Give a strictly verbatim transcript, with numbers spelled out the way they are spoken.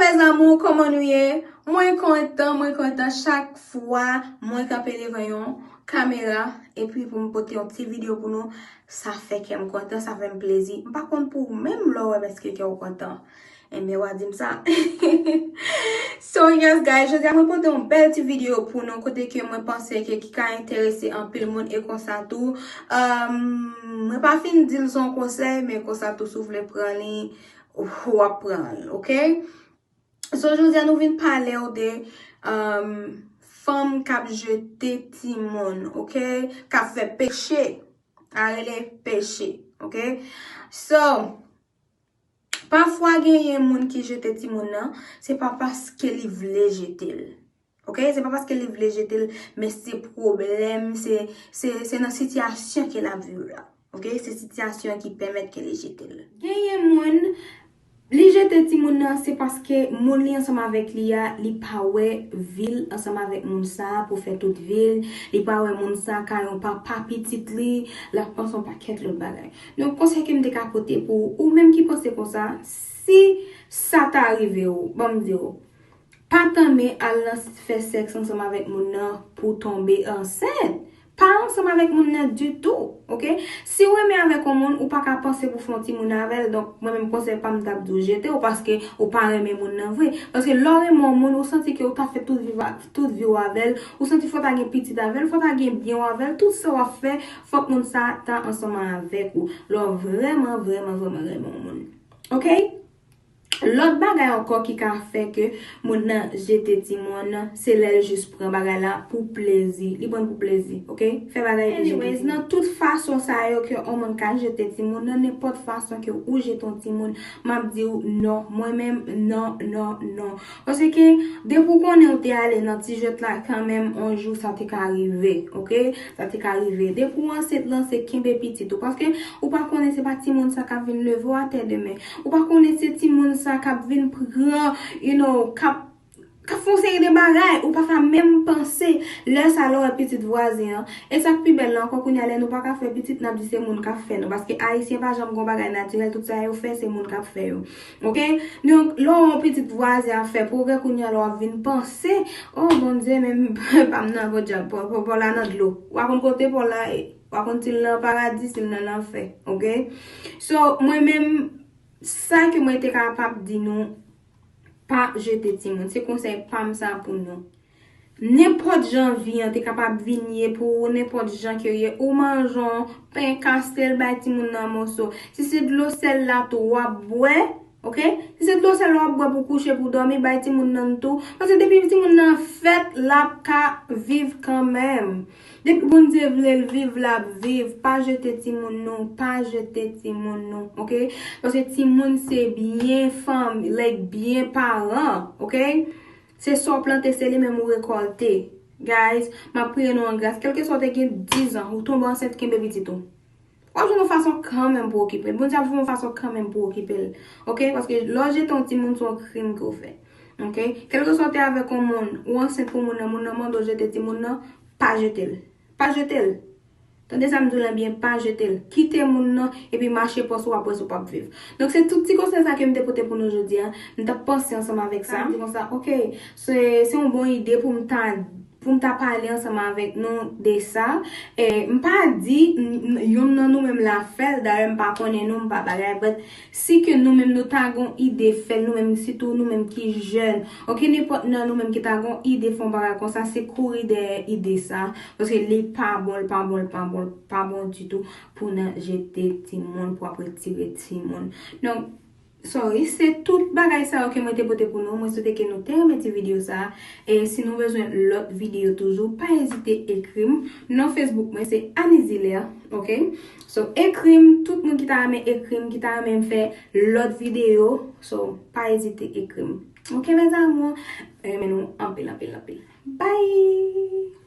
Mes amours, kòman nou ye? Mwen kontan, mwen kontan chak fwa mwen kanpe devan yon kamera epi pou m pote yon ti videyo pou nou. Sa fè kè m kontan, sa fè m plezi. M pa konn pou ou menm lè w wè m èske kè w kontan. Enben, w a di m sa. So, yes, guys, jodi a mwen pote yon bèl ti videyo pou nou kote ke mwen panse ke ki ka enterese anpil moun e konsa tou. Um, mwen pa fin di l se yon konsèy, men konsa tou si w vle pran li, w ap pran l, ok? So, jodi a nou vin pale w de um, fanm k ap jete timoun, ok? K ap fè peche. A rele peche, ok? So, pafwa genyen moun ki jete timoun nan, se pa paske li vle jete l. Ok? Se pa paske li vle jete l, men se pwoblèm, se, se, se nan sitiyasyon ke l ap viv la. Ok? Se sitiyasyon ki pèmèt ke li jete l. Genyen moun, li jete timoun nan, se paske moun li ansanm avèk li a, li pa wè vi l ansanm avèk moun sa a pou fè tout vi l, li pa wè moun sa a ka yon papa pitit li, l ap panse yon pakèt lòt bagay. Donk, konsèy ke m te ka pote pou ou menm ki panse konsa, si sa ta rive w, ban m di w, pa tanmen al nan fè sèks ansanm avèk moun nan pou w tonbe ansent. Pa ansanm avèk moun nan ditou, ok? Si w renmen avèk yon moun, ou pa ka panse pou fè yon timoun avè l. Donk, mwen menm konsèy pa m t ap di w jete w paske ou pa renmen moun nan vre. Paske lè w renmen yon moun, ou santi ke ou ta fè tout vi, tout vi w avè l, ou santi fò w ta gen pitit avè l, fò w ta gen byen w avè l, tout sa w ap fè, fòk moun sa ta ansanm avèk ou. Lè w vrèman, vrèman, vrèman renmen yon moun. Ok? Lòt bagay ankò ki ka fè ke moun nan jete timoun nan, se lè l jis pran bagay la pou plezi. Li pran pou plezi, ok? Fè bagay pou jete timoun. Anyways, nan tout fason sa yo ke yon moun ka jete timoun nan, nenpòt fason ke ou jete yon timoun, m ap di w non. Mwen menm, non, non, non. Paske depi w konnen w te ale nan ti jwèt la kanmenm, yon jou sa te ka rive, ok? Sa te ka rive. Depi w ansent, lanse kenbe pitit ou. Paske ou pa konnen se pa timoun sa k ap vin leve w atè demen. Ou pa konnen se timoun sa k ap vin pran, you know, k ap, k ap fè yon seri de bagay. Ou pa ka menm panse. Lè sa, lè w wè pitit vwazen an. E sa k pi bèl la ankò, kounye a lè nou pa ka fè pitit, n ap di se moun k ap fè nou. Paske Ayisyen pa janm gon bagay natirèl, tout sa yo fè, se moun k ap fè yo. Ok? Donk, lè w wè yon pitit vwazen ap fè pwogrè, kounye a lè w ap vin panse, o Bondye, men pa m nan podyab, pa, pa, pa w la nan dlo. W a konn kote pa w la ye. W a konn si l nan paradi, si l nan lanfè. Ok? So, mwen menm, sa ke mwen te kapab di nou, pa jete timoun. Se konsèy pa m sa pou nou. Nenpòt jan vi an te kapab vin ye pou ou, nenpòt jan ke ye, ou manje yon pen, kase l, bay timoun nan moso. Si se dlo sèl la tou w ap bwè, ok? Si se dlo sèl w ap bwè pou kouche, pou dòmi, bay timoun nan tou. Paske depi timoun nan fèt, l ap ka viv kanmenm. Depi Bondye vle l viv, l ap viv. Pa jete timoun nou, pa jete timoun nou, ok? Paske timoun se byen fanmi, like, byen paran, ok? Se sa w plante, se li menm ou rekòlte. Guys, m ap priye nou an gras. Kèlkeswa w te gen diz an, ou tonbe ansent, kenbe pitit ou. W ap jwenn yon fason kanmenm pou okipe l. Bondye ap jwenn yon fason kanmenm pou okipe l. Ok? Paske lè w jete yon timoun, se yon krim ke w fè. Ok? Kèlkeswa w te avèk yon moun, ou ansent pou moun nan, moun nan mande w jete timoun nan, pa jete l. Pa jete l. Tande sa m di w la byen, pa jete l. Kite moun nan, epi mache pòs ou, w ap wè si w p ap viv. Donk, se tout ti konsèy sa ke m te pote pou nou jodi a. M t ap panse ansanm avèk sa. M di konsa, ok, se, se yon bon ide pou m ta, pou m ta pale ansanm avèk nou de sa. E, m pa di n-, n-, youn nan nou menm la fè l, dayè m pa konnen nou, m pa bagay, but si ke nou menm nou ta gon ide fè l, nou menm, sitou nou menm ki jèn, ok, nenpòt nan nou menm ki ta gon ide fè yon bagay konsa, se kouri dèyè ide sa, paske li pa bon, li pa bon, li pa bon, li pa bon ditou pou nan jete timoun, pou ap retire timoun. Donk, sorry, se tout bagay sa yo ke mwen te pote pou nou. Mwen swete ke nou te renmen ti videyo sa. E si nou bezwen lòt videyo toujou, pa ezite ekri m. Non Facebook mwen se Anies Hilaire, ok? So, ekri m, tout moun ki ta renmen ekri m, ki ta renmen m fè lòt videyo. So, pa ezite ekri m. Ok, mes amours? Renmen nou anpil, anpil, anpil. Bye!